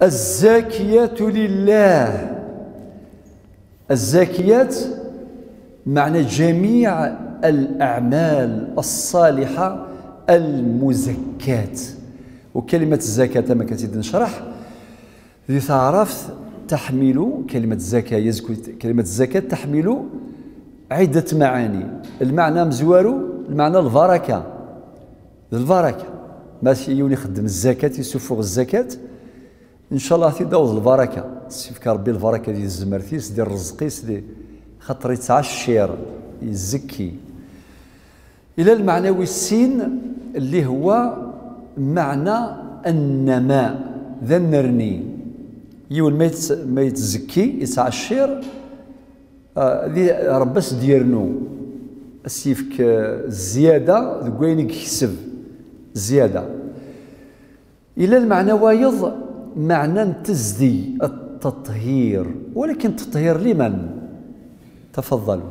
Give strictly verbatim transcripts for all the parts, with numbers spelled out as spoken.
الزاكيات لله. الزاكيات معنى جميع الأعمال الصالحة المزكاة. وكلمة الزكاة كما كنت نشرح، ذي تعرف تحمل كلمة زكاة، يزكو كلمة الزكاة تحمل عدة معاني. المعنى مزوارو، المعنى البركة، البركة. ما يوني يخدم الزكاة، يسفغ الزكاة، إن شاء الله تداوز البركة. سيفك ربي البركة دي الزمرتيس، دي الرزقيس، دي خاطر يتعشر، يزكي. إلى المعنى والسين اللي هو معنى النماء، ذا النرني. يول ما يتس-، ما يتزكي، يتعشر، آه، ذي ربس ديرنو. السيفك، آه، زيادة، ذو وين يكسب زيادة. إلى المعنى وايض معنى تزدي التطهير، ولكن التطهير لمن؟ تفضلوا.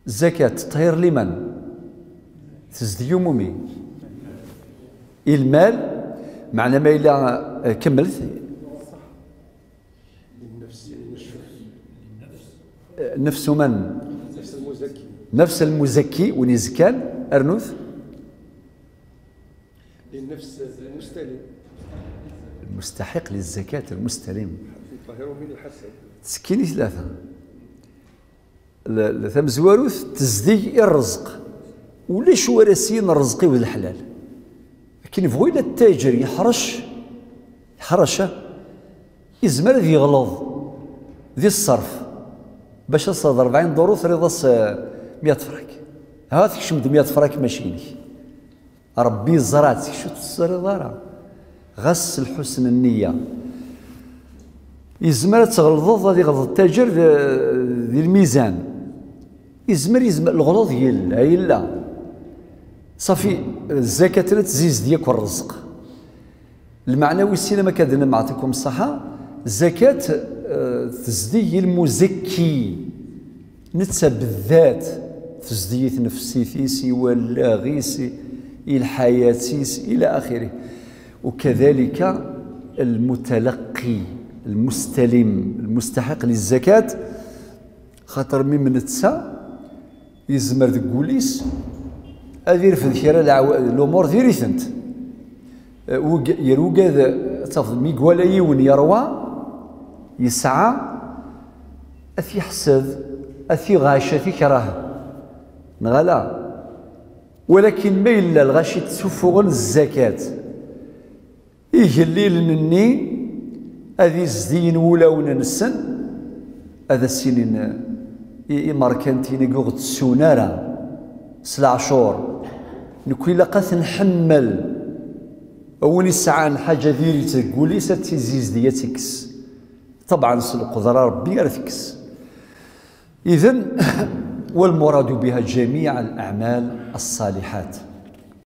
الزكاة تطهير لمن؟ تزدي يومومي. المال، معنى ما إلا، آه، كملت. آه، نفس من؟ نفس المزكي. نفس المزكي ونزكان أرنوث. للنفس المستلم. المستحق للزكاة المستلم. يطهره من الحسد. تسكيني ثلاثة. ل-، ل-، تمزواروث تزدي الرزق. وليش ورسين الرزق والحلال؟ لكن يبغوا إلى التاجر يحرش، يحرش، يزمر ذي يغلظ ذي الصرف. باش تصاد أربعين دورو تريض أس مية فرنك. ها تكشم مية فرنك ماشي ليك. ربي زرعت شو تصير ضرا. غس الحسن النية. يزمر تغلظ، هذا يغلظ التاجر ذ-، ذي الميزان. يزمر، يزمر الغلوظ يلا، يلا. صافي، الزكاة لا تزيز ديك الرزق. المعنى والسينما كذا ما أعطيكم الصحة. الزكاة، آه، تزدي المزكي. نتا بالذات تزديت نفسيتيس، يولاغيس، الحياتيس، إلى آخره. وكذلك المتلقي، المستلم، المستحق للزكاة، خاطر مي من نتا يزمر ذ قوليس أذير في الخير العو-، الأمور ذيريثنت. وق-، يروقد، تفض ميقوالا يون يروى، يسعى، أثي يحسد، أثي غاش، أثي كره. نغلا. ولكن ما إلا الغاشي تسفغن الزكاة. إيجليلن-ني أذ يزدين ولاون-نسن، أذ السنين إي-، إمركنتين يقغد السونارة سلعشور. نكوي لقات نحمل. أون يسعان حاجة ديري تقولي ستي زيزدية تكس. طبعًا سلقدرة ربي أرثكس. إذن والمراد بها جميع الأعمال الصالحات.